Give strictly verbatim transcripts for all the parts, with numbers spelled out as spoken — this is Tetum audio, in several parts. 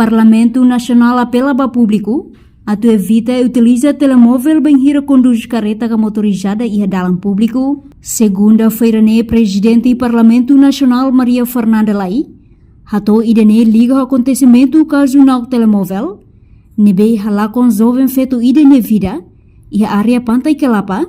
Parlamentu Nasionál apela ba públiku atu evita utiliza telemovel bainhira kondús karreta ka motorizada iha dalan públiku. Segunda-feira ne'e, Prezidente Parlamentu Nasionál Maria Fernanda Lay hato'o ida-ne'e liga ho akontesimentu kazu na'ok telemovel ne'ebé halakon joven feto ida nia vida iha área Pantai Kelapa,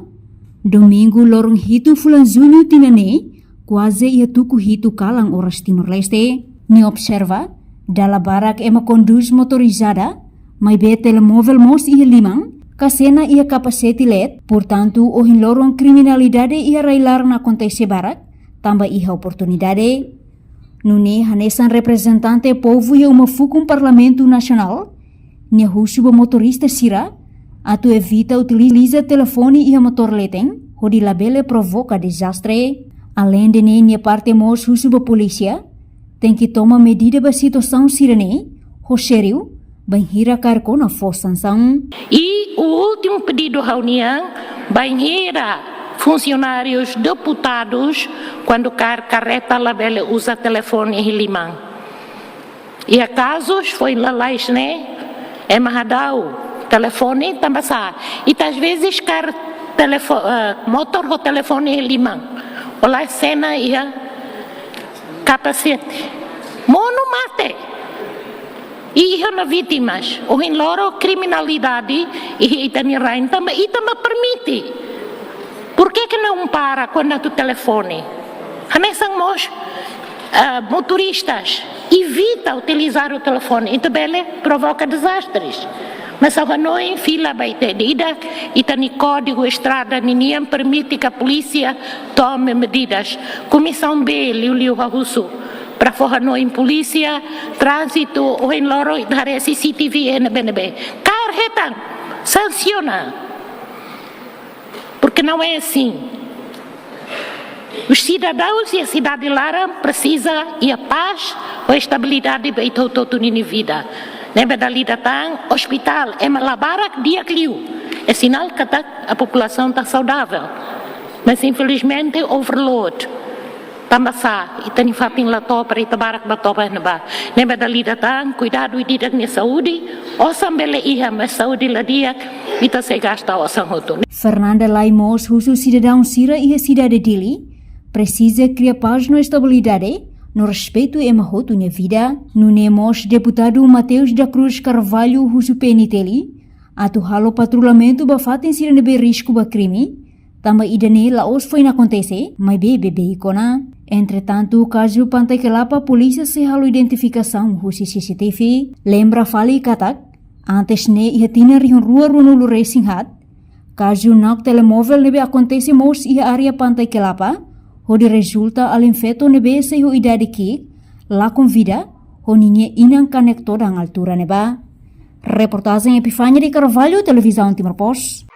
Domingu loron hitu fulan Juñu tinan ne'e, kuaze iha tuku hitu kalan oras Timor-Leste. Nia observa, dala barak ema kondús motorizada, maibé telemovel mós iha liman, ka sena iha kapasete leet, portantu, ohin loron kriminalidade iha rai-laran akontese barak, tanba iha oportunidade. Nune'e hanesan reprezentante povu iha uma fukun Parlamentu Nasionál, nia husu ba motorista sira atu evita utiliza telefone iha motór leten, hodi labele provoka dezastre. Aleinde ne'e, nia parte mós husu ba polísia tenke toma medida ba situasaun sira-ne'e ho sériu, bainhira karik ona fó sansaun. E o último pedido ha'u-nian, bainhira funcionários, deputados, kuandu kaer karreta labele uza telefone iha liman. Iha kazus foin lalais ne'e, ema hadau telefone tanba sá. Ita às vezes kaer telefo-, eh, motór ho telefone iha liman. Ou la sena iha kapasete. Monu mate. E iha ona vítimas. Ohin loron kriminalidade iha ita-nia rain tanba ita mak permite. Por que que não para kuandu atu telefone? Hanesan mós, ah, motoristas, evita utilizar o telefone, ita bele provoka dezastres. Mas ha'u hanoin fila ba ita ida-idak, ita-nia Kódigu Estrada ninian permite ka polísia tome medidas. Komisaun B liuliu ha'u husu para fó hanoin polísia tránzitu ohin loron ita haree C C T V iha ne'ebé-ne'ebé. Kaer hetan, sansiona. Porque não é assim. Os cidadãos iha sidade laran presiza iha pás ho estabilidade ba ita hotu-hotu ninia vida. Ne'ebé dala ida tan, ospitál ema la barak di'ak liu. É sinál katak a populasaun está saudável. Mas infelizmente overload. Tanba sá, ita-nia fatin la to'o para ita barak bá toba iha ne'ebá. Ne'ebé dala ida tan, kuidadu ida-idak nia saúde, osan bele iha, mas saúde la di'ak, ita sei gasta osan hotu. Fernanda Lay mós husu sidadaun sira iha sidade Dili presiza kria pás no estabilidade, no respeitu ema hotu nia vida. Nune'e mós Deputadu Mateus da Cruz Carvalho husu P N T L atu halo patrullamentu ba fatin sira ne'ebé risku ba krime, tanba ida-ne'e la'ós foin akontese, maibé beibeik ona. Entretantu, kazu Pantai Kelapa, polísia sei halo identifikasaun husi C C T V. Lembra fali katak, antes ne'e iha tinan rihun rua ruanulu-resin-haat, kazu na'ok telemovel ne'ebé akontese mós iha área Pantai Kelapa, hodi rezulta alin feto ne'ebé sei ho idade ki'ik, lakon vida, ho ninia inan kanek todan altura ne'ebá. Reportajen Epifania de Carvalho, Televizaun Timor Post.